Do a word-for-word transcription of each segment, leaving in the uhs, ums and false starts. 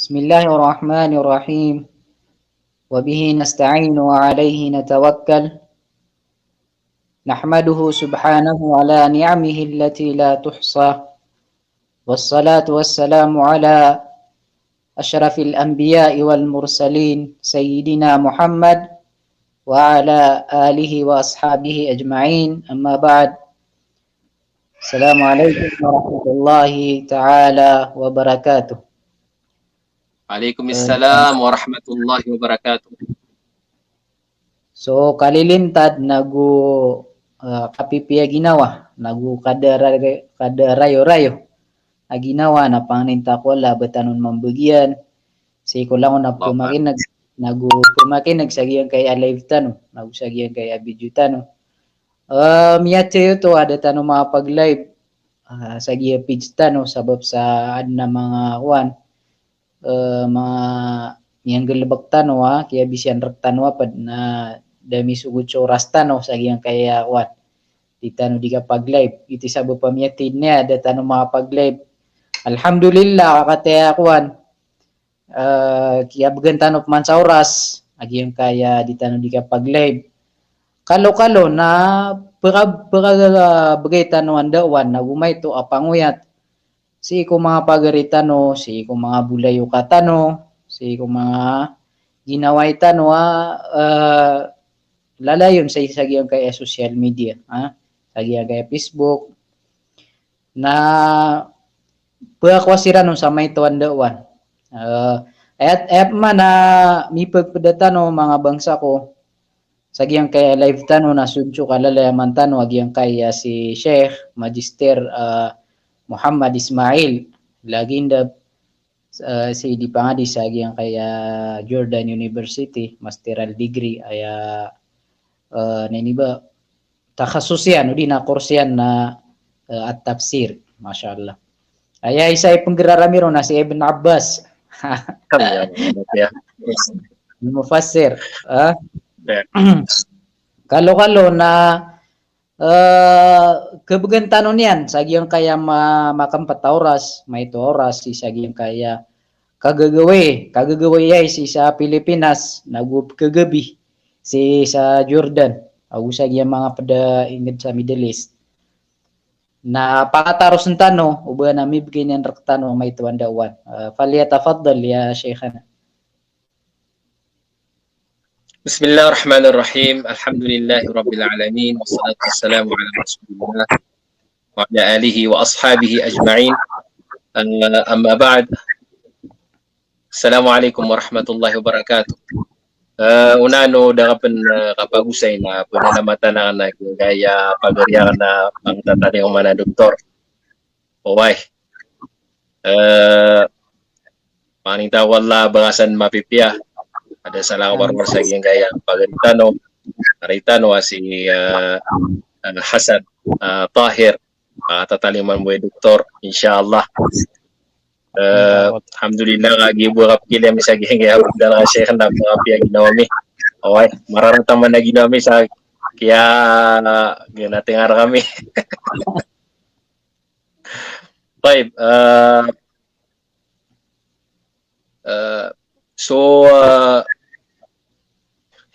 بسم الله الرحمن الرحيم. وبه نستعين وعليه نتوكل. نحمده سبحانه على نعمه التي لا تحصى. والصلاة والسلام على أشرف الأنبياء والمرسلين سيدنا محمد وعلى آله وأصحابه أجمعين. أما بعد. السلام عليكم ورحمة الله تعالى وبركاته. Alaikum salam warahmatullahi wabarakatuh. So, kalilintad nago, ah, kapipiya ginawa, nago kada ra-, kada rayo-rayo a ginawa na pangnin ta ko Allah ba tano mambagian. Sii ko langon a pemakineg, nago pemakineg sa giyangkaya live tano, nago sa giyangkaya video tano. Eh, miyathay oto a da tano makapag-live, ah, sa giya page tano, sabap sa aden a manga kowan, eh, manga miyanggalebek tano a kiyabisian rektano a ped na da misogod so oras tano sa giyangkaya kowan. Di tano di kapag-live. Iti sabap a miyathay niyan a da tano makapag-live. Alhamdulillah, ka kataya kowan. Eh, kiyabegan tano peman sa oras a giyangkaya di tano di kapag-live. Kalo-kalo na peka-, pekabegay tano a ndaowan nago maito a pangoyat sii ko manga pagari tano, sii ko manga bolayoka tano, sii ko manga ginawai tano a, eh, lalayon sa, sa giyangkaya social media, ha? Sa giyangkaya Facebook. Na pekakowa siran on sa maito a ndaowan. Eh, aya, aya peman a mipegpeda tano manga bangsa ko, sa giyangkaya live tano na sod so kalalayaman tano a giyangkaya si Sheikh Magister, eh, Muhammad Ismail Lagindab, eh, sii di pangadi sa giyangkaya Jordan University, masteral degree, aya, eh, na ini ba, takhasus iyan, odi na course iyan na, eh, at-tafsir. Masha Allah. Aya isa i penggerarami ron na si Ibn Abbas. Iya, iya. Mufassir, ah. Iya. Kalo-kalo na, eh, kebegan tano niyan sa giyangkaya ma-, makempet a oras, maito a oras, sii sa giyangkaya kagagawii, kagagawii aya sii sa Pilipinas, nago kagabi sii sa Jordan, ago sa giya manga ped a inged sa Middle East. Na pakatarosen tano, o ba na mibegay niyan rektano a maito a ndaowan. Eh, falyatafaddal ya Sheikhana. بسم الله الرحمن الرحيم. الحمد لله رب العالمين. والصلاة والسلام على رسول الله وعلى آله وأصحابه أجمعين. Eh, amma ba'd. Assalamu alaikum warahmatullahi wabarakatuh. Eh, onaan o da ka pen, eh, kapagosay na pen a mata na, na giyangkaya pagari akn a pangtatani ko mana doktor. Oway. Eh, pangnin ta ko Allah a barasan mapipiya. Ada salang warwar sa giyangkaya pagari tano. Ari tano a si, eh, eh, Hasan, eh, Tahir. Ah, tataliman bo i doktor, insha Allah. Eh, alhamdulillah, ka giya bo kapekilay ami sa giyangkaya pagdala ka Sheikh na pengapiyag ginawa mi. Oway, mararata man a ginawa mi sa kiya, ginatengar kami. Tayyib, eh, Eh, so, eh,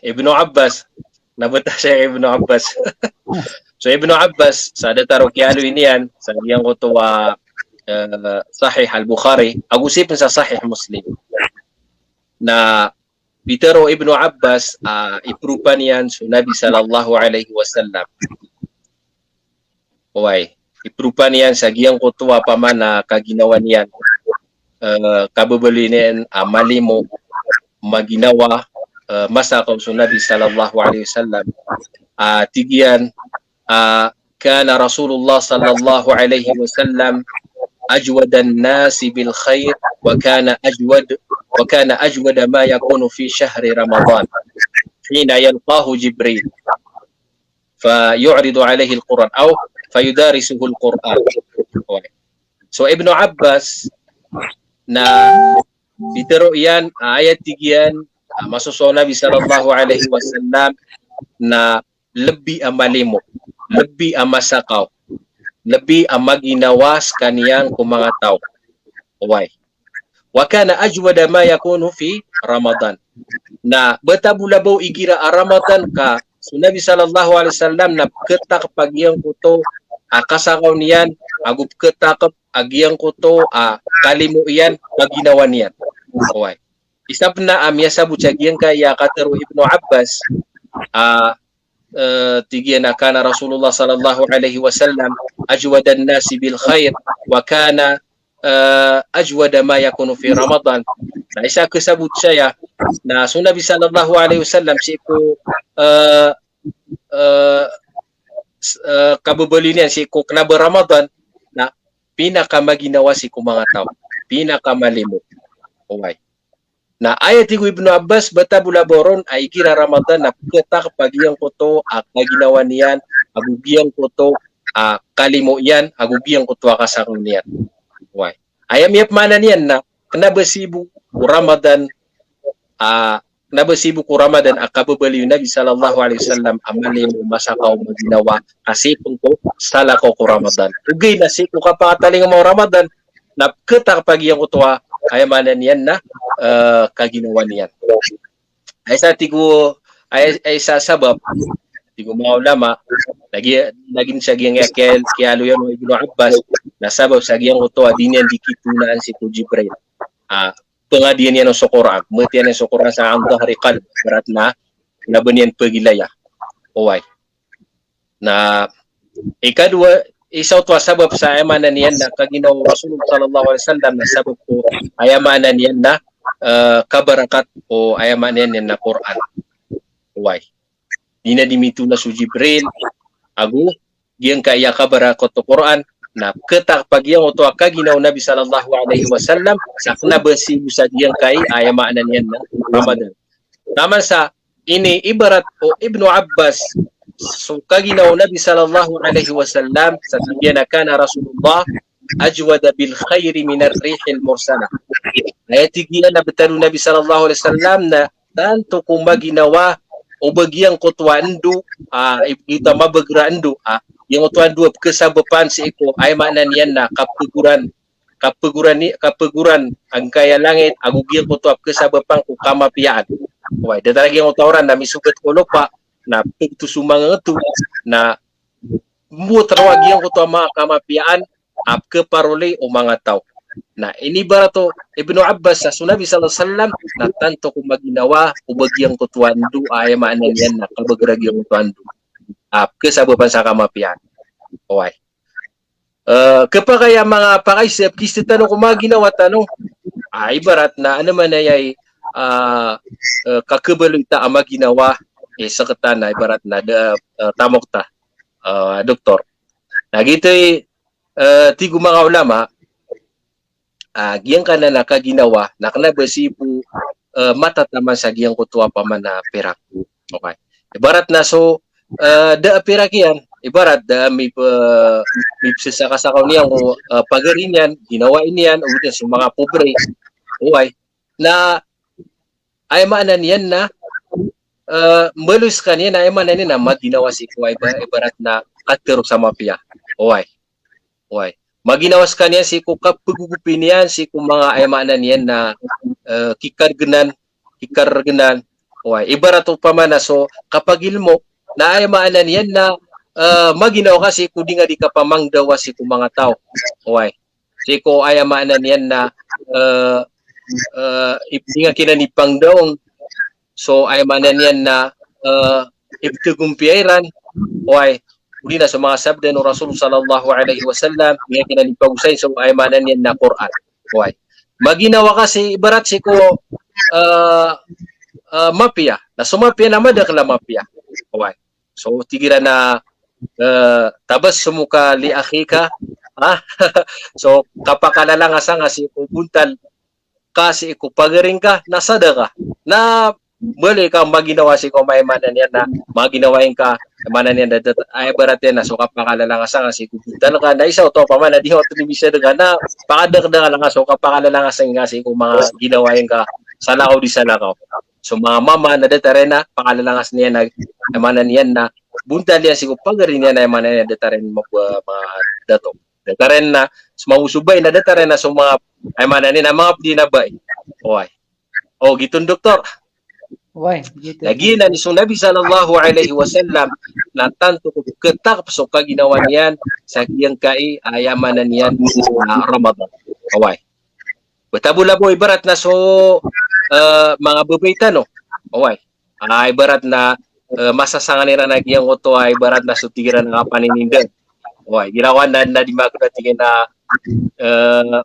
Ibnu Abbas, na ba ta siya Ibnu Abbas? So, Ibnu Abbas, sa datar o kiyaaloy niyan, sa giyangkoto a, eh, Sahih Al-Bukhari, ago sii pen sa Sahih Muslim. Na pitharo o Ibnu Abbas, ah, ipropa niyan so Nabi sallallahu alaihi wasallam. Oway, ipropa niyan sa giyangkoto a pamana kaginawa niyan, eh, kababaloy niyan a malimo, maginawa, eh, masakaw so Nabi sallallahu alaihi wasallam. Ah, tig iyan, ah, كان رسول الله صلى الله عليه وسلم أجود الناس بالخير، وكان أجود، وكان أجود ما يكون في شهر رمضان حين يلقاه جبريل فيعرض عليه القرآن أو فيدارسه القرآن. So, Ibnu Abbas na pitharo iyan, ah, aya tig iyan, ah, masosowa o Nabi sallallahu alaihi wasallam na lebi a malimo, lebi a masakaw, lebi a maginawa sekaniyan ko manga taw. Oway. Wa kana ajwada ma yakunu fi Ramadan. Na bata bo labaw igira a Ramadan ka so Nabi sallallahu alaihi wasallam na pkhatak a giyangkoto a kasakaw niyan, ago pkhatak a giyangkoto a kalimo iyan, kaginawa niyan. Oway. Isa pn a miyasabot sa giyangkaya katharo o Ibnu Abbas, a, eh, tig iyan a kana Rasulullah sallallahu alaihi wasallam ajwadan nasi bil khair wa kana, eh, ajwada ma yakunu fi Ramadan. Na isa a kasabot saya na so Nabi sallallahu alaihi wasallam sii ko, eh, eh, s-, eh, kababaloy niyan sii ko kna ba Ramadan na pinakamaginawa sii ko manga taw, pinakamalimo. Oway. Na aya tig o Ibnu Abbas, bata bo labaw ron a igira Ramadan na pkhatak a giyangkoto a kaginawa niyan, ago giyangkoto a kalimo iyan, ago giyangkoto a kasakaw niyan. Oway. Aya miyapmaana niyan na kna ba sii bo ko Ramadan, a, kna ba sii bo ko Ramadan a kababaloy o Nabi sallallahu alaihi wasallam a malimo, masakaw, maginawa, ka sii pn ko salakaw ko Ramadan. Ogaid na sii ko kapakatalingoma o Ramadan, na pkhatak a giyangkoto a, aya maana niyan na, eh, kaginawa niyan. Aya isa tig o, aya, aya isa a sabap, tig o manga ulama, lagid, lagid sa giyangkaya kiyaaloy o Ibnu Abbas, na sabap sa giyangkoto a di niyan di kitonaan sii ko Jibril. Ah, pangadiyan iyan so Qur'an, matiyan iyan so Qur'an sa an dhahri qalb, ibarat na, na ba niyan pagilaya. Oway. Na ikadowa, isa oto a sabap sa aya maana niyan na kaginawa o Rasulullah sallallahu alaihi wasallam na sabap ko aya maana niyan na, eh, kabarakat o aya maana niyan na Qur'an. Oway. Di na di mitona so Jibril, ago giyangkaya kabarakat o Qur'an, na pkhatak a giyangkoto a kaginawa o Nabi sallallahu alaihi wasallam, sa kna ba sii bo sa giyangkaya aya maana niyan na Ramadan. Taman sa iniibarat o Ibnu Abbas so kaginawa o Nabi sallallahu alaihi wasallam sa tig iyan a kana Rasulullah ajwada bil khairi minar rihil mursalah. Aya tig iyan a btad o Nabi sallallahu alaihi wasallam na tanto ko maginawa o ba giyangkoto a ndo, ah, i-, ito a mabagr a ndo, ah, giyangkoto a ndo a pkhasabapan sii ko, aya maana niyan na kapagoran, kapagoran i-, kapagoran angkaya langit, ago giyangkoto a pkhasabapan ko kamapiyaan. Oway, datar a giyangkoto a oran na misogat ko lopa, na pagto so manga ngato, na mbowat raw a giyangkoto a manga kamapiyaan a pkhaparoli o manga taw. Na inibarat o Ibnu Abbas a so Nabi sallallahu alaihi wasallam na tanto ko maginawa o ba giyangkoto a ndo a aya maana niyan na kabagr a giyangkoto a ndo a pkhasabapan sa kamapiyaan. Oway. Eh, khapakay a manga pakaisa, pkhaisa tano ko maginawa tano. Ah, ibarat na, ano man aya i, ah, eh, kakhabaloy ta a maginawa, eh, sktano, ibarat na da, eh, tamok ta, eh, doktor. Na giyoto i, eh, tig o manga ulama, ah, giyangkanan a kaginawa na kna ba sii bo, eh, matataman sa giyangkoto a pamana pirak. Okay. Ibarat na so, eh, da a pirak iyan, ibarat da a mip-, eh, mipsasakasakaw niyan ko, eh, pagari niyan, ginawa niyan, o di na so manga pobre. Okay. Na aya maana niyan na, eh, mbaloy skaniyan na aya maana niyan na maginawa sii ko, iba-, ibarat na katharo sa mapiya. Oway. Oway. Maginawa skaniyan sii ko kapagogopi niyan sii ko manga aya maana niyan na, eh, kikargnan, kikargnan. Oway. Ibarat opama na so kapagilmo na aya maana niyan na, eh, maginawa ka sii ko di nga di kapamangdawa sii ko manga taw. Oway. Sii ko aya maana niyan na, eh, eh, ip-, di nga kinan ipangdaong. So aya maana niyan na, eh, ipthagompiya iran. Oway, o di na so manga sabda o Rasul sallallahu alaihi wasallam, di nga kinan ipagosay, so aya maana niyan na Qur'an. Oway. Maginawa ka sii, ibarat sii ko, eh, eh, mapiya. Na so mapiya na madakl a mapiya. Oway. So, tig iran a, eh, tabassumuka li akhika, ha? So, kapakalalangas angka sii ko bontal ka sii ko pagari ngka, na sadaka. Na mbaloy ka maginawa sii ko manga aya maana niyan na, maginawa ngka, aya maana niyan da, da, aya ibarat iyan na so kapakalalangas angka sii ko bontal ka, na isa oto opama na di oto di bisa dn ka, na pakadakdakl angka so kapakalalangas angka sii ko manga ginawa ngka, salakaw di salakaw. So manga mama na datar iyan na pakalalangas niyan na, aya maana niyan na bontal iyan sii ko pagari niyan, aya maana niyan datar iyan mab-, ma-, dato. Datar iyan na so manga oso bai na datar iyan na so manga, aya maana niyan na manga pd iyan a bai. Oway. O, giyoto, Doktor. Oway, giyoto. Lagid anan so Nabi sallallahu alaihi wasallam na tanto ko pkhatakp so kaginawa niyan sa giyangkai a aya maana niyan na Ramadan. Oway. Btad bo labo ibarat na so, eh, manga babay tano. Oway. Ah, ibarat na, eh, masasangan iran a giyangkoto a ibarat na so tig iran a kapaninindaan. Oway, igira ko na, na di magna tig iyan a, eh,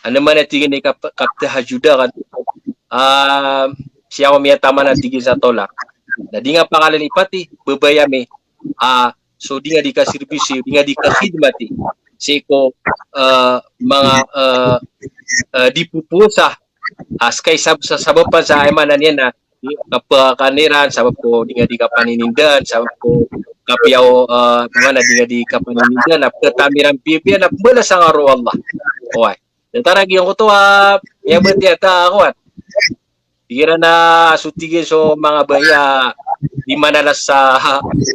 ano man a tig iyan i kap-, kaptahajud ka. Ah, sii ako miyataman a tig iyan sa tolak. Na di nga pangalan ipati, babay ami. Ah, so di nga di kasirbisi, di nga di kakhidmati sii ko, eh, manga, eh, eh, di popowasa. Ah, ska i sab-, sa sabapan sa aya maana niyan na kapkakan iran, sabap ko di nga di kapaninindaan, sabap ko kapiya o, eh, aya maana di nga di kapaninindaan, na pkhatam iran piyapiya na pmbalasan ka roo o Allah. Oway. Datar a giyangkoto a, miyabatiya ta, kowan. Igira na so tig iyan so manga baya, di manalas sa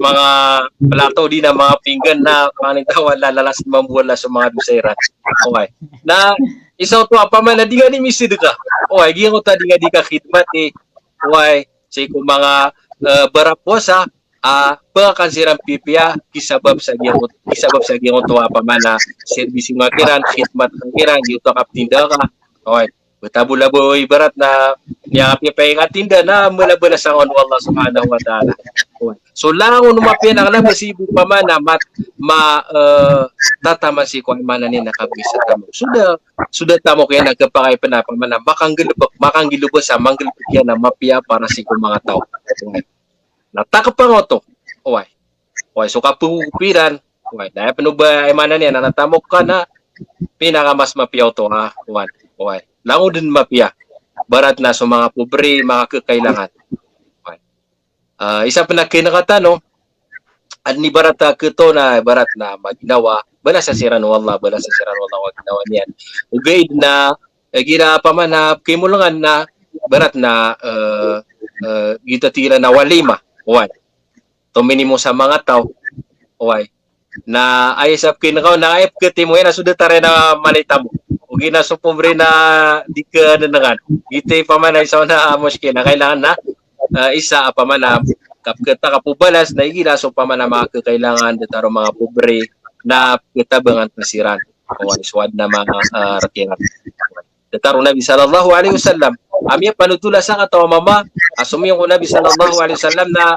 manga plato, di na manga pinggan na, manga nitawan na lalas mambo Allah so manga dosa iran. Oway. Na isa oto a opama na di nga di misidka. Oway, giyangkoto a di nga di kakhidmati. Oway, sii ko manga, eh, barapowasa, ah, pkhakan siran pipiya, kisabap sa giyangkoto, kisabap sa giyangkoto a opama na serbisyo nga kiran, khidmat nga kiran, giyoto a kaptinda ka. Oway. Btad bo labo ibarat na miyakapipiya i katinda na mala balasan ka o Allah subhanahu wa ta'ala. Oway. So langon o mapiya na kna ba sii bo opama na mat-, ma-, eh, tataman sii ko aya maana niyan na kabisa tamo. So da, so da tamo kna khapakay pn a opama na makanggalbk, makanggalbk sa manggalbk iyan a mapiya para sii ko manga taw. Oway. Na takpa nga oto. Oway. Oway, so kapagogop iran. Oway, na aya pn o ba aya maana niyan na tamok ka na pinakamas mapiya oto, ah, kowan. Oway. Langon dn mapiya. Ibarat na so manga pobre, manga khakailangan. Oway. Ah, isa pn a kna ka tano, adn ibarat a khatoon a ibarat na maginawa, balasan siran o Allah, balasan siran o Allah a ginawa niyan. Ogaid na, eh, igira opama na pkhaimolngan na ibarat na, eh, eh, giyoto a tig iran a walima. Oway. Tominimo sa manga taw. Oway. Na aya sa pkhainkaw na aya pkhatimo iyan na so datar iyan a mala i tamok. Ogaid na so pobre na di khananangan. Giyoto i opama na isa on a mushkil a kailangan na, eh, isa a opama na kapkhatakap o balas na igira so opama na manga khakailangan datar o manga pobre na pkhatabangan ta siran. Oway, so adn a manga, eh, rk iran. Datar o Nabi sallallahu alaihi wasallam a miyapanothol a sakataw a mama a somiyong ko Nabi sallallahu alaihi wasallam na,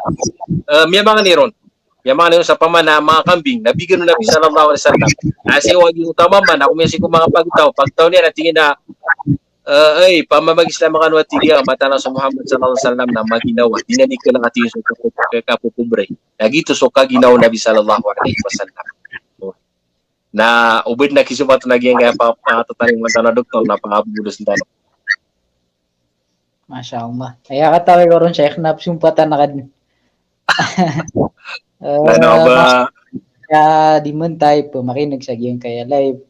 eh, miyamangni ron. Miyamangni ron sa opama na manga kambing, na bigyan o Nabi sallallahu alaihi wasallam. Na sii ko giyoto a mama na komiya sii ko manga pagtaw, pagtaw niyan na tig iyan a, eh, ay, pamamag-Islam kano a tig iyan, mataan a so Muhammad sallallahu alaihi wasallam na maginawa. Di niyan di kna a tig iyan so kapo-, kapopobre. Na giyoto so kaginawa o Nabi sallallahu alaihi wasallam. Na o ba dn a kisompatan a giyangkaya pa-, patatalingoma tano a doktor na pangabolosan tano. Masha Allah. Aya katawi ko ron, Sheikh, na psompatan ka dn. Eh, na, na ba? Mas-, ya, di mentay pmakinig sa giyangkaya live.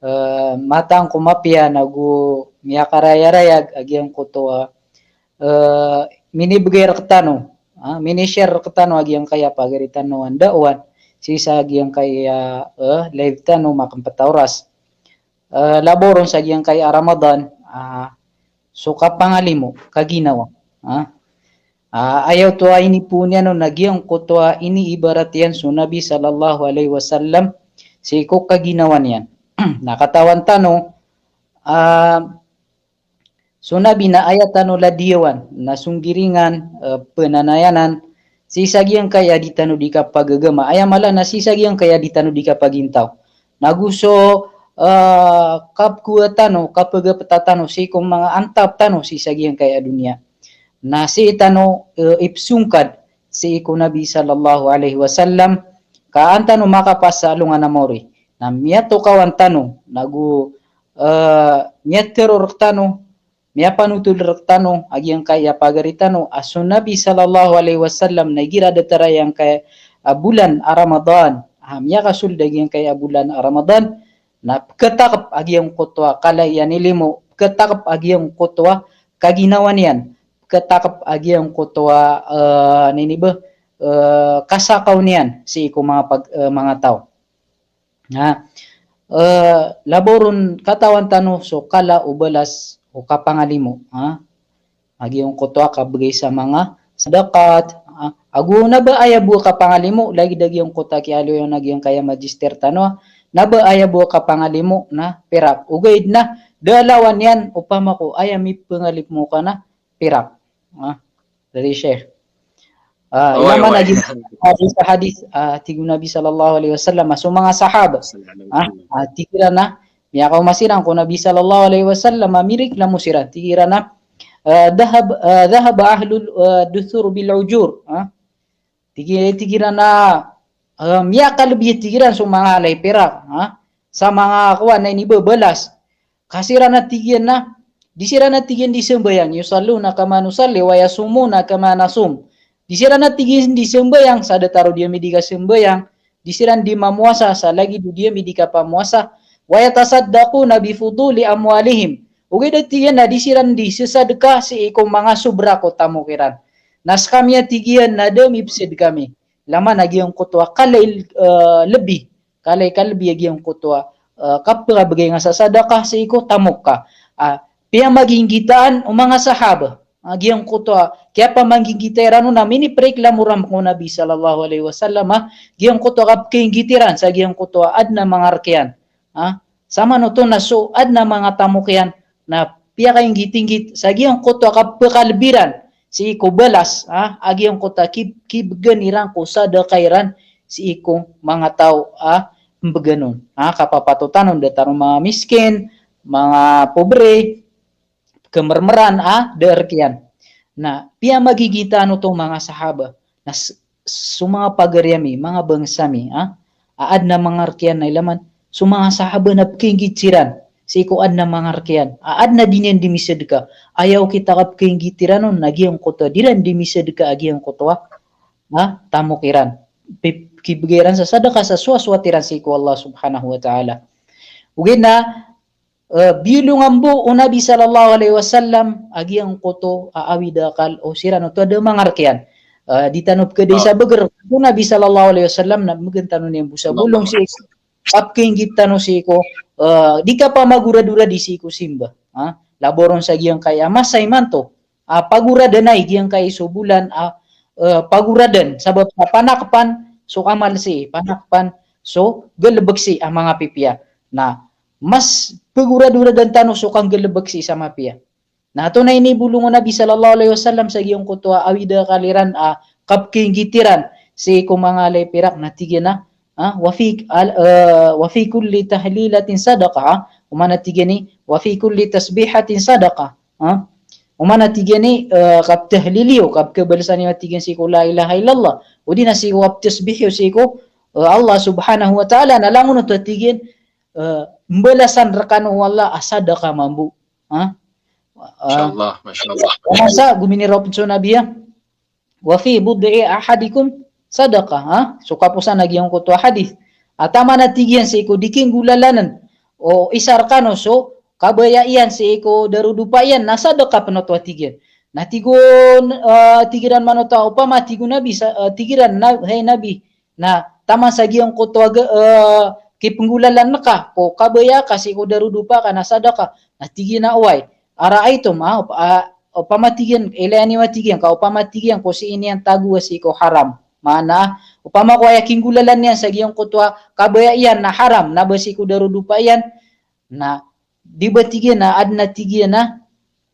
Eh, mataan ko mapiya na go miyakarayarayag a giyangkoto a, eh, minibgay rktano, ah, minishare rktano a giyangkaya pagari tano a ndaowan sii sa giyangkaya, eh, live tano makmpet a oras. Eh, labaw ron sa giyangkaya Ramadan, ah, so kapangalimo, kaginawa. Ah. Ah, aya oto a inipoon iyan on na giyangkoto a iniibarat iyan so Nabi sallallahu alaihi wasallam sii ko kaginawa niyan. Na katawan tano, ah, so Nabi na aya tano ladiyawan, na songgiringan, eh, pnanayanan, sii sa giyangkaya di tano di kapagagama. Aya mala na sii sa giyangkaya di tano di kapagintaw. Na go so, eh, kapkowa tano, kapagapta tano sii ko manga antap tano sii sa giyangkaya doniya. Na sii tano, eh, ipsongkad sii ko Nabi sallallahu alaihi wasallam, ka an tano makapas sa alongan a maori. Na miyatokawan tano, na go, eh, miyatharo rktano, miyapanotol rktano a giyangkaya pagari tano a so Nabi sallallahu alaihi wasallam na igira datar a giyangkaya a bolan a Ramadan, ah, miyakasold a giyangkaya a bolan a Ramadan, na pkhatakp a giyangkoto a kala iyan i limo, pkhatakp a giyangkoto a kaginawa niyan, pkhatakp a giyangkoto a, eh, nini ba, eh, kasakaw niyan sii ko manga pag-, eh, manga taw. Ha? Eh, labaw ron katawan tano so kala o balas o kapangalimo, ha? A giyangkoto a kabgay sa manga sadaqat, ha? Ago na ba aya bo a kapangalimo, lagid a giyangkoto a kiyaaloy on a giyangkaya magister tano, ha? Na ba aya bo a kapangalimo na pirak. Ogaid na da a lawan iyan opama ko aya mipangalimo ka na pirak. Ha? Dari Sheikh. Ah, oh, aya man a giyangkoto a hadith, ah, tig o Nabi sallallahu alaihi wasallam, so manga sahaba, ah, ah, tig iran a miyakaoma siran ko Nabi sallallahu alaihi wasallam, ah, mireklamo siran, tig iran a, ah, dhahab, ah, dhahaba ahlud, ah, duthur bil ujur, ah. Tig, tig iran a, ah, miyakalbi, tig iran, so manga ala i pirak, ah, sa manga kowan a inibabalas. Ka siran a tig iyan na, di siran a tig iyan di sambayang, yusalluna kama nusalli, wa yasumuna kama nasum. Di siran a tig iyan di sambayang, sa datar o di ami di kasambayang, di siran di mamowasa, sa lagid o di ami di kapamowasa, wa yatasaddaquna bi fuduli amwalihim. Ogaid a tig iyan na di siran di sasadka sii ko manga sobra ko tamok iran. Na skami a tig iyan na da mi psadka mi. Laman a giyangkoto a kala i, eh, lbi. Kala i kalbi a giyangkoto a, eh, kapkabgay nga sa sadaqah sii ko tamok ka. Ah, piyamaginggitaan o manga sahaba a giyangkoto a kiyapamangginggita iran on a minipreklamo ran ko Nabi sallallahu alaihi wasallam a giyangkoto a kapkainggit iran sa giyangkoto a adn a manga rk iyan. Ah, samanoto na so adn a manga tamok iyan na piyakainggit-inggit sa giyangkoto a kapkalbi ran sii ko balas, ah, a giyangkoto a kib-, kibgan iran ko sadaqah iran sii ko manga taw a mbgan on. Ah, kapapatotan on datar o manga miskin, manga pobre, kmrmran a da a rk iyan. Na piyamagigitaan oto manga sahaba. Na s-, so manga pagari ami, manga bangsa mi, ah, a adn a manga rk iyan na ilaman, so manga sahaba na pkainggit siran sii ko adn a manga rk iyan a adn a di niyan di misadka. Aya okit a kapkainggit iran on na giyangkoto a di ran di misadka a giyangkoto a, ah, tamok iran. Pi-, kibgay iran sa sadaqah sa sowasowat iran sii ko Allah subhanahu wa ta'ala. Ogaid na, eh, biyolongan bo o Nabi sallallahu alaihi wasallam a giyangkoto a awid a akal o siran oto a da a manga rk iyan. Eh, di tano pkadai sa bagr o Nabi sallallahu alaihi wasallam na mbgan tano niyan bo sa bolong sii kapkainggit tano sii ko, eh, di kapamagoradoradi sii ko simba. Ha? Labaw ron sa giyangkaya masa imanto. Ah, pagoradan ai giyangkai so bolan, ah, eh, pagoradan, sabap sa panakpan so amal sii, panakpan so galbk sii a manga pipiya. Na mas pagoradoradan tano so kanggalbk sii sa mapiya. Na antonaa i inibolong o Nabi sallallahu alaihi wasallam sa giyangkoto a awid a akal iran a kapkainggit iran sii ko manga ala i pirak na tig iyan a, ah, wa fi, al-, eh, wa fi kulli tahlilatin sadaqah, ah. Oman a tig iyan i, wa fi kulli tasbihatin sadaqah, ah. Oman a tig iyan i, eh, kaptahlil iyo, kapkabalsan iyo a tig iyan sii ko la ilaha illallah. O di na sii ko kaptasbih iyo sii ko, eh, Allah subhanahu wa ta'ala, na langon oto a tig iyan, eh, mbalasan rkano o Allah a sadaqah mambo. Ha? Ah, masha Allah, masha Allah. Masa, gomini ropn so Nabi a, wa fi bud'i ahadikum sadaqah, ha? So kaposan a giyangkoto a hadith. A taman a tig iyan sii ko di kinggolalann o isa rkano so kabaya iyan sii ko darodopa iyan na sadaqah pn oto a tig iyan. Na tig o, ah, tig iran man oto a opama tig o Nabi sa, ah, tig iran na, hay Nabi, na taman sa giyangkoto a ga-, eh, kipnggolalan ka ko kabaya ka sii ko darodopa ka na sadaqah. Na tig iyan a oway. Ara'aytum, ah, op-, ah, opama tig iyan, ilaya niyo a tig iyan, ka opama tig iyan ko sii niyan tagoa sii ko haram. Maana, opama ko aya kinggolalan iyan sa giyangkoto a kabaya iyan na haram, na ba sii ko darodopa iyan, na di ba tig iyan a adn a tig iyan a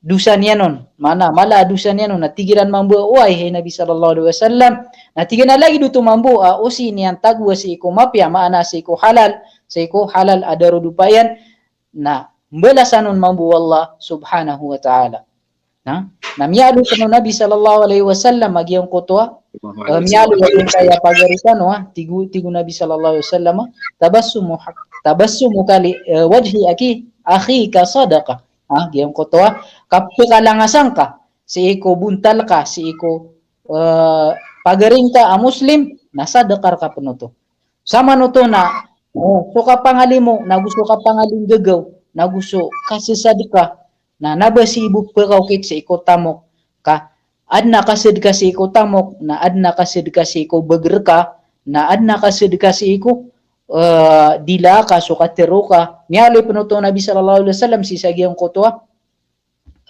dosa niyan on. Maana, mala a dosa niyan on. Na tig iran mambo a oway, hay Nabi sallallahu alaihi wasallam. Na tig iyan a lagid oto mambo a o sii niyan tagoa sii ko mapiya, maana sii ko halal, sii ko halal a darodopa iyan, na mbalasan on mambo o Allah subhanahu wa ta'ala. Na, na miyaaloy o Nabi sallallahu alaihi wasallam a giyangkoto a, eh, miyaaloy a giyangkaya pagari tano a, tig o, tig o Nabi sallallahu alaihi wasallam a, tabassumu ha-, tabassumuka li, eh, wajhi aki, akhika sadaqah. Ha, giyangkoto a kapkalangasan ka sii ko bontal ka, sii ko, eh, pagari ngka a Muslim, na sadaqah rka pn oto. Samanoto na, oh, so kapangalimo, nago so kapangalinggagaw, nago so kasasadka, na, na ba sii bo pkaokit sii ko tamok, ka adn a kasadka sii ko tamok, na adn a kasadka sii ko bagr ka, na adn a kasadka sii ko, eh, dila ka, so katero ka. Miyaaloy pn oto o Nabi sallallahu alaihi wasallam sii sa giyangkoto a,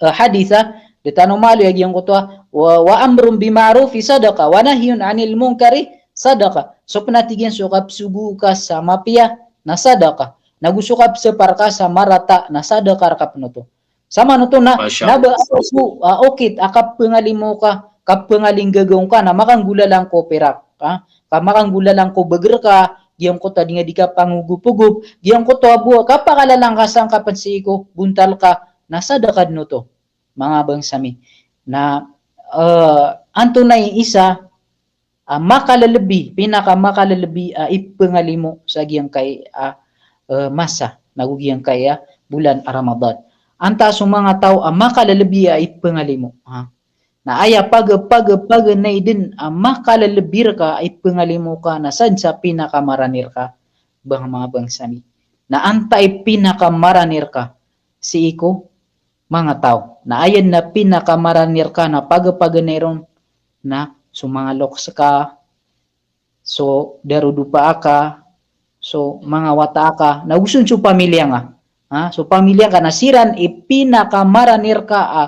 eh, hadith, ah, di tano maaloy a giyangkoto a, wa, wa amrun bil ma'rufi sadaqah, wa nahyun anil munkari sadaqah. So pn a tig iyan so kapsogo ka sa mapiya na sadaqah. Nago so kapsapar ka sa marata na sadaqah rka pn oto. Samanoto na, Masha Allah. Na ba ako, ah, okit a kapangalimo ka, kapangalinggagaw ka na makanggolalan ko pirak, ah, ka makanggolalan ko bagr ka, giyangkoto a di nga di kapangogopogop, giyangkoto a bo a kapakalalan ka sangkapan sii ko bontal ka, na sadaqah dn oto, manga bangsa mi. Na, eh, antonaa i isa a makalelebi, pinakamakalelebi a ipangalimo sa giyangkai a, eh, masa, nago giyangkai a bolan a Ramadan. Antaa so manga taw a makalelebi a ipangalimo, ha? Na aya paga, paga, paganay dn a makalelebi rka a ipangalimo ka na sadn sa pinakamarani rka, bang, manga bangsa mi. Na antaa i pinakamarani rka sii ko manga taw. Na aya dn a pinakamarani rka na paga, paganay ron na so manga loks ka, so darodopa aka, so manga wata aka, nago so pamilya nga. Ha, so pamilya nga na siran i pinakamarani rka a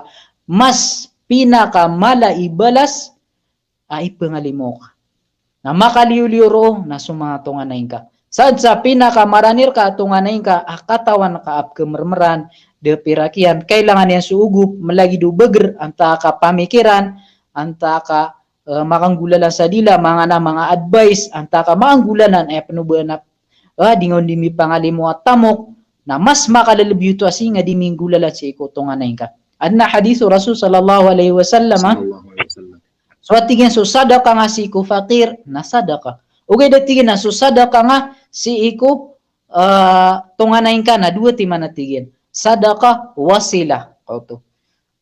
mas pinakamala i balas a ipangalimo ka. Na makaliyoliyo roo na so manga tonganay ngka. Sadn sa pinakamarani rka a tonganay ngka a katawan ka a pkhamermeran, da pirak iyan, kailangan iyan so ogop, mlagid o bagr, antaa ka pamikiran, antaa ka, eh, makanggolalan sa dila, manga na manga advice, antaa ka makanggolalan, eh, pn o ba na, eh, di nga on di mipangalimo a tamok, na mas makalelebi oto a sii nga di minggolalan sii ko tonganay ngka. Adn a hadith o Rasul sallallahu alaihi wasallam, ah. Sallallahu alaihi wasallam. So a tig iyan so sadaqah nga sii ko fakir, na sadaqah. Ogaid a tig iyan a so sadaqah nga sii ko, ah, tonganay ngka na dowa timan a tig iyan. Sadaqah wasilah. Kaoto.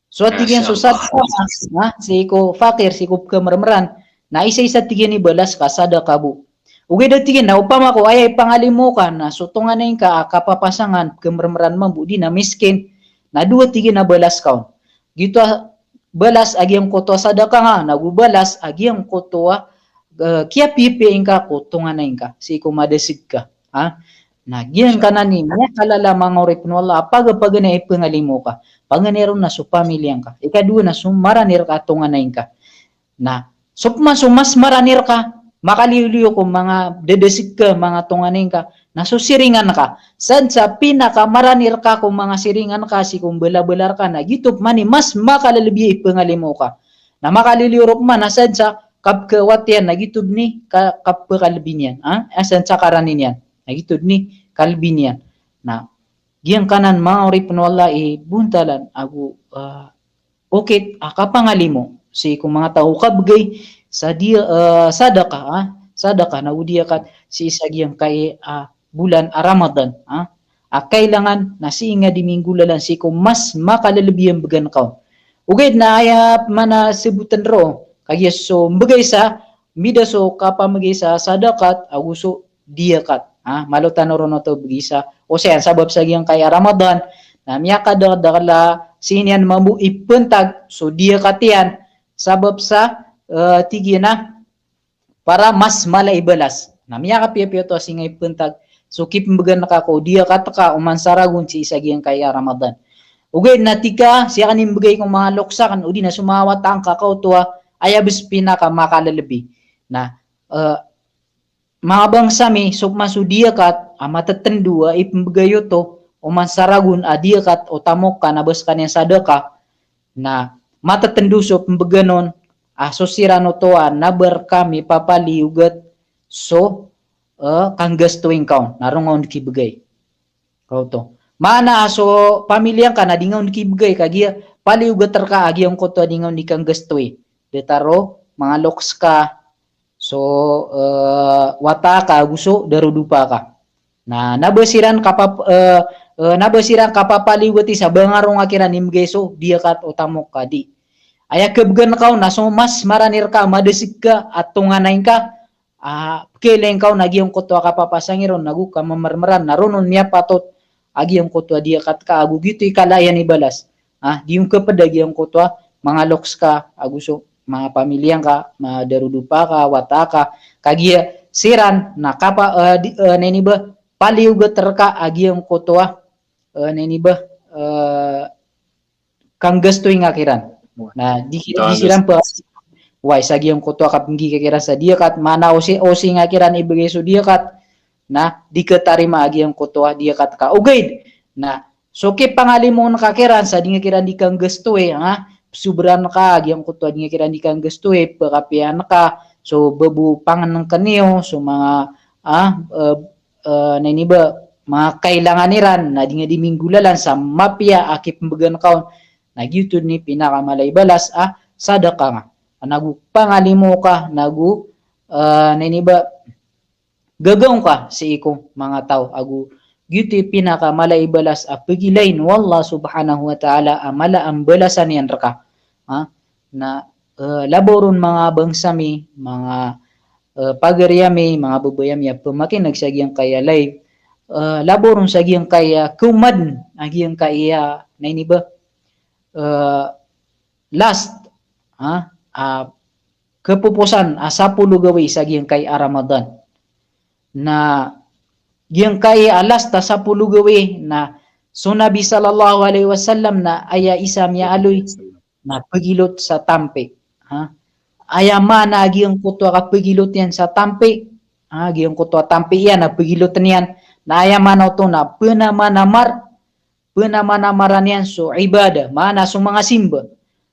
So a tig iyan so Masha Allah. Sadaqah nga, ha, sii ko fakir, sii ko pkhamermeran. Na isa-isa tig iyan i balas ka sadaqah bo. Ogaid a tig iyan na opama ko aya ipangalimo ka na so tonganay ngka a kapapasangan, pkhamermeran mambo, di na miskin, na dowa tig iyan a balas ka on. Giyoto a balas a giyangkoto a sadaqah nga, nago balas a giyangkoto a, eh, kiyapiyapiya ingka ko tonganay ngka sii ko madasig ka. Ha? Na giyangkanan i miyakalala, manga oripn o Allah, a paga, paganay a ipangalimo ka. Paganay ron na so pamilya ngka. Ikadowa na so marani rka a tonganay ngka. Na so pman so mas marani rka, makaliyoliyo ko manga dadasig ka, manga tonganay ngka, na so siringan ka. Sadn sa pinakamarani rka ko manga siringan ka sii ko mbalabala rka na giyoto pman i mas makalelebi a ipangalimo ka. Na makaliyoliyo ron pman na sadn sa kapkhawat iyan na giyoto dn i ka-, kapkhalebi niyan. Ha? Eh, sadn sa karani niyan. Na giyoto dn i kalebi niyan. Na giyangkanan, manga oripn o Allah, i bontalan ago, ah, okit a kapangalimo sii ko manga taw o kabgay sa diya, eh, sadaqah, ah, sadaqah nago diyakat sii sa giyangkai a, ah, bolan a Ramadan, ah, a kailangan na sii nga di minggolalan sii ko mas makalelebi a mbgan ka on. Ogaid na aya pman a sabotn roo, kagiya so mbgay sa, mbida so kapamgay sa sadaqat ago so diyakat. Ha, malo tano ron oto bgay sa, o siyan, sabap sa giyangkai a Ramadan na miyakadakdakl a sii niyan mambo ipntag so diyakat iyan, sabap sa, eh, tig iyan a para mas mala i balas. Na miyakapiyapiya oto a sii nga ipntag so kipmbgan ka ko diyakat ka oman sa ragon sii sa giyangkai a Ramadan. Ogaid na tig ka, sii akn i mbgay ko manga loks akn, odi na so manga wata ngka, kaoto a aya bs pinakamakalelebi. Na, eh, manga bangsa mi, so pman so diyakat a matatndo a ipmbgay oto oman sa ragon a diyakat o tamok ka na ba skaniyan sadaqah, na matatndo so pmbgan on a so siran oto a na ba rka mipapaliyogat so, eh, kanggastowi ngka on, na roo nga on kibgay. Kaoto. Maana a so pamilya ngka na di nga on kibgay, kagiya paliyogat rka a giyangkoto a di nga on di kanggastowi. Datar o manga loks ka, so, eh, wata ka ago so darodopa ka. Na, na ba siran kapap-, eh, eh, na ba siran kapapaliyogati sa ba nga roo nga kiran imbgay so diyakat o tamok ka, di. Aya khabgan ka on na so mas marani rka a madasig ka a tonganay ngka, ah, pkhailay ngka on a giyangkoto a kapapasangi ron ago kamamarmaran, na roo on miyapatot a giyangkoto a diyakat ka ago giyoto i kala iyan i balas. Ah, di on khapd a giyangkoto a manga loks ka ago so manga pamilya ngka, manga darodopa ka, wata ka, kagiya siran, na kapa, eh, di, eh, na ini ba, paliyogat rka a giyangkoto a, eh, na ini ba, eh, kanggastoy nga kiran. Na di, di siran pa, way, sa giyangkoto a kapnggi ka kiran sa diyakat, mana osi, osi nga kiran ibgay so diyakat, na di katarima a giyangkoto a diyakat ka. Ogaid na so kipangalimoon ka kiran sa di nga kiran di kanggastoy, ha? Sobra ka a giyangkoto a di nga kiran di kanggastoy, pkapiya ka, so babo pangngkn iyo, so manga, ah, eh, eh, na ini ba, manga kailangan iran, na di nga di minggolalan sa mapiya a kipmbgan ka on, na giyoto dn i pinakamala i balas a sadaka nga. Nago pangalimo ka, nago, eh, na ini ba, gagaw ka sii ko manga taw, ago giyoto i pinakamala i balas a pgilain o Allah subhanahu wa ta'ala a mala a mbalasan iyan rka. Ha? Na, eh, labaw ron manga bangsa mi, manga, eh, pagari ami, manga babay ami a pmakin'g sa giyangkaya live, eh, labaw ron sa giyangkaya kawma dn a giyangkaya, na ini ba, eh, last, ha? Ah, kapoposan a sapolo gawii sa giyangkaya Ramadan. Na giyangkaya last a sapolo gawii na so Nabi sallallahu alaihi wasallam na aya isa miyaaloy na pagilot sa tampi. Ha? Aya maana a giyangkoto a kapagilot iyan sa tampi. Ha, giyangkoto a tampi iyan a pagilot iyan. Na aya maana oto na pnamanamar, pnamanamaran iyan so ibadah, maana so manga simba.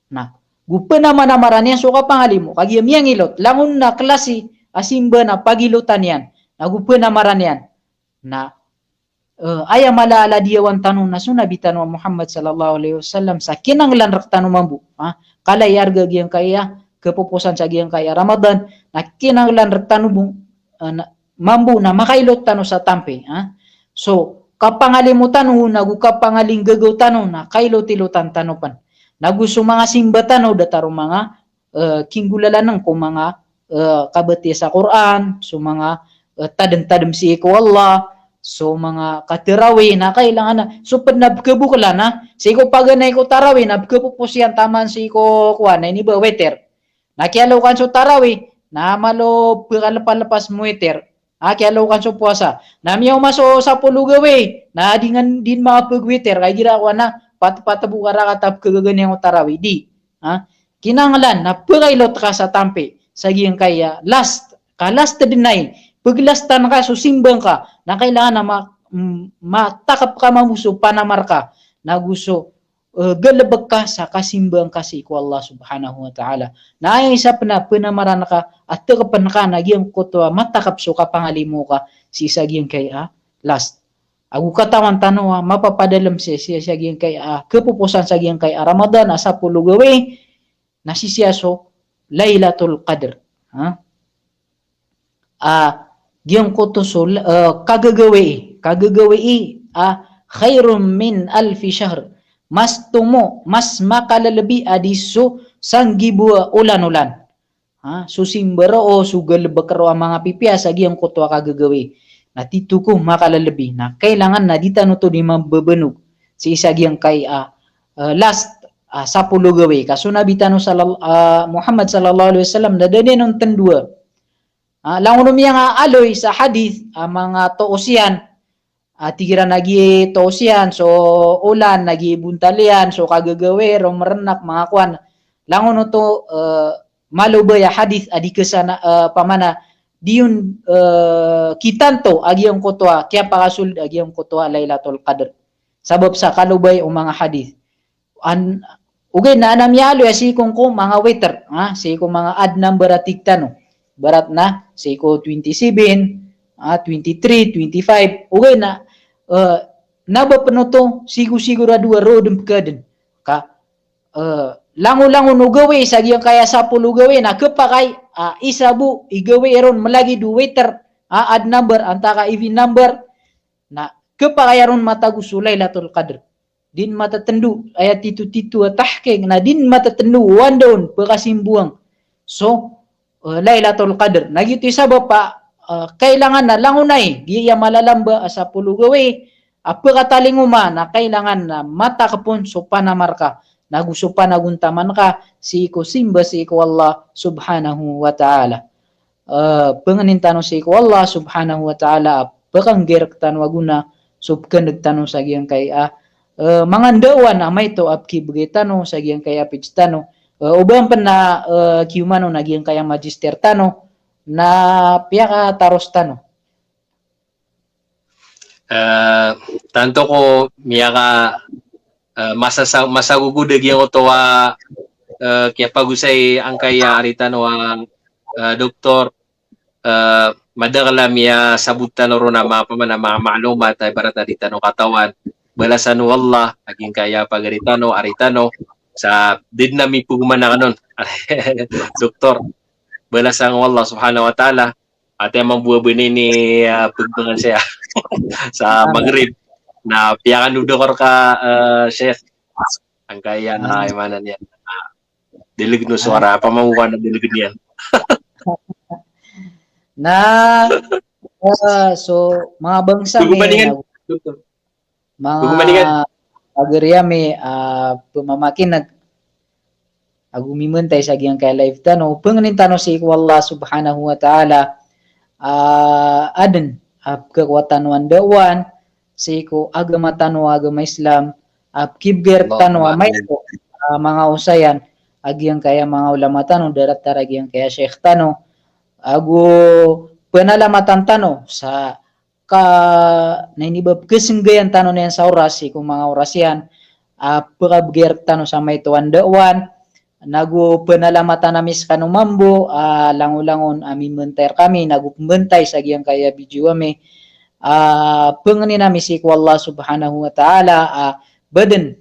Na go pnamanamaran iyan so kapangalimo, kagiya miyangilot, langon na klasi a simba na pagilotan iyan, na go pnamaran iyan. Na, eh, aya mala a ladiyawan tano na so Nabi tano a Muhammad sallallahu alaihi wasallam sa kinanglan rktano mambo, ha? Kala i arga giyangkaya kapoposan sa giyangkaya Ramadan, na kinanglan rktano bo, eh, na, mambo na makailot tano sa tampi, ha? So kapangalimo tano nago kapangalinggagaw tano na kailotilotan tano pn. Nago so manga simba tano datar o manga, eh, kinggolalan ko manga, eh, kabatiya sa Qur'an, so manga, eh, tadmtadm sii ko Allah, so manga katarawih, na kailangan na, so pd na bkaboklan, na sii ko paganay ko tarawih na bkapopos iyan taman sii ko kowan, na ini ba, witir. Na kiyalokan so tarawih, na malo pkalpalpas mwitir. Ha, kiyalokan so powasa. Na miyaoma so sapolo gawii, na di nga dn makapagwitir, ka igira kowan na, pat-, patbo ka rakat a pkagaganay ko tarawih, di. Ha? Kinanglan na pkailot ka sa tampi sa giyangkaya last, ka last dn ai, paglastan ka so simba ngka, na kailangan na ma-, m-, matakp ka mambo so panamar ka, nago so, eh, galbk ka sa kasimba ngka sii ko Allah subhanahu wa ta'ala. Na aya isa pn a pnamaran ka a takpn ka na giyangkoto a matakp so kapangalimo ka sii sa giyangkaya last. Ago katawan tano a mapapadalm sii, sii sa giyangkaya, ah, kapoposan sa giyangkaya Ramadan a sapolo gawii, na sii siya so Lailatul Qadr. Ha? Ah, giyangkoto so, eh, kagagawii, kagagawii, ah, khairun min alfi shahr. Mas tomo, mas makalalbi a di so sanggibo a olan-olan. Ha, so simba roo, so galbk roo a manga pipiya sa giyangkoto a kagagawii. Na tito ko makalalbi. Na kailangan na di tano oto di mambabanog sii sa giyangkaya, eh, last, ah, sapolo gawii. Ka so Nabi tano sallal-, ah, Muhammad sallallahu alaihi wasallam na da dn on tndoa. Ah, langon o miyangaaloy sa hadith, ah, manga toos iyan, ah, tig iran a giya toos iyan so olan, na giya bontal iyan so kagagawii, roo mrnak, manga kowan. Langon oto, eh, malobay a hadith a di kasana, eh, pamana di on, eh, kitanto a giyangkoto a kiyapakasold a giyangkoto a Lailatul Qadr. Sabap sa kalobay o manga hadith. An, ogaid na adn a miyaaloy a sii ko, ko manga witir, ha, sii ko manga odd number a tig tano. Ibarat na sii ko twenty-seven, ha, twenty-three, twenty-five. Ogaid na, eh, na ba pn oto sigo-sigorado a roo dn pkadn. Ka, eh, langon-langon o gawii sa giyangkaya sapolo gawii na khapakay, ah, isa bo i gawii ron mlagid o witir, ha, odd number antaa ka even number, na khapakay a ron matago so Lailatul Qadr. Di dn matatndo, aya tito-tito a tahqiq, na di dn matatndo o anda on pkasimboang so, eh, Lailatul Qadr. Na giyoto i sabap a, eh, kailangan na langon ai giya malalamba a sapolo gawii a pkatalingoma, na kailangan na matakp on so panamar ka, nago so panagontaman ka sii ko simba sii ko Allah subhanahu wa ta'ala. eh, pangnin tano sii ko Allah subhanahu wa ta'ala a pkanggair tano a gona so pkandg tano sa giyangkai a, eh, manga ndaowan a maito a pkibgay tano sa giyangkai a page tano. Eh, o ba pn a, eh, kiyomanon a giyangkai a magister tano na piyakataros tano. Eh, tanto ko miyaka, eh, masasa-, masagogod a giyangkoto a, eh, kiyapagosay angkai a ari tano a, eh, doktor, eh, madakl a miyasabot tano ron a manga pman a manga ma'lumat a ibarat a di tano katawan. Balasan o Allah a giyangkai a pagari tano, ari tano, sa di dn ami pgomanakanon. Doktor, balasan o Allah subhanahu wa ta'ala. Ati a mambo a bini ini, ah, pagbangan saya sa Maghrib. Na piyakanodakor ka, eh, Sheikh. Angkaya na imanan iyan. Dalag o suwara, apa mambo ka na dalag iyan. Na, eh, so, manga bangsa mi, na, manga pagari ami, ah, pmamakineg ago mimantay sa giyangkai a live tano, pangnin tano sii ko Allah subhanahu wa ta'ala, ah, adn a pkhakowa tano a ndaowan sii ko agama tano, agama Islam, a pkibgay rktano a maito a manga osayan a giyangkai a manga ulama tano, datar a giyangkai a sheikh tano, ago panalamatan tano sa ka na inibab kasnggayan tano niyan sa oras sii ko manga oras iyan a pkabgay rktano sa maito a ndaowan, nago panalamatan ami skano mambo a langolangon a mimantay rkami nago pmbantay sa giyangkai a video ami, a pangnin ami sii ko Allah subhanahu wa ta'ala a ba dn,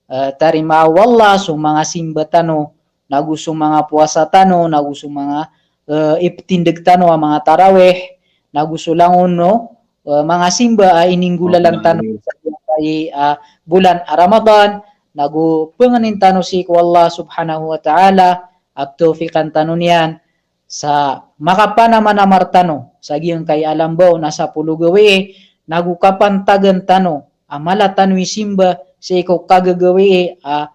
eh, tarimaa o Allah so manga simba tano, nago so manga powasa tano, nago so manga, eh, iptindg tano a manga tarawih, nago so langon o, eh, manga simba a ininggolalan tano sa giyangkai a, eh, bolan a Ramadan, nago pangnin tano sii ko Allah subhanahu wa ta'ala a ptawfiqan tano niyan sa makapanamanamar tano sa giyangkai a lambaw na sapolo gawii, nago kapantagan tano a mala tano i simba sii ko kagagawii a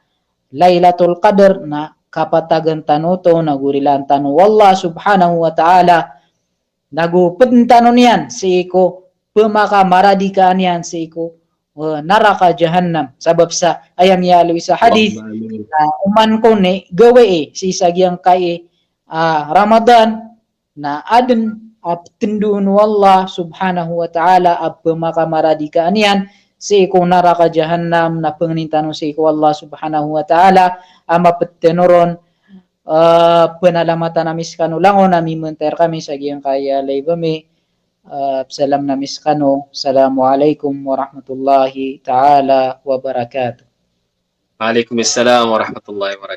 Lailatul Qadr, na kapatagan tano oto, nago rilaan tano o Allah subhanahu wa ta'ala, nago pdn tano niyan sii ko pmakamaradikaan iyan sii ko, eh, naraka jahannam. Sabap sa aya miyaaloy sa hadith, na oman ko ini gawii sii sa giyangkai a, ah, Ramadan, na adn a ptndoon o Allah subhanahu wa ta'ala a pmakamaradikaan iyan sii ko naraka jahannam, na pangnin tano sii ko Allah subhanahu wa ta'ala a mapd tano ron, eh, panalamatan ami skano langon a mimantay rkami sa giyangkai a live ami, eh, psalam ami skano. Assalamu alaikum warahmatullahi ta'ala wabarakatuh. Wa alaikum assalam warahmatullahi wabarakatuh.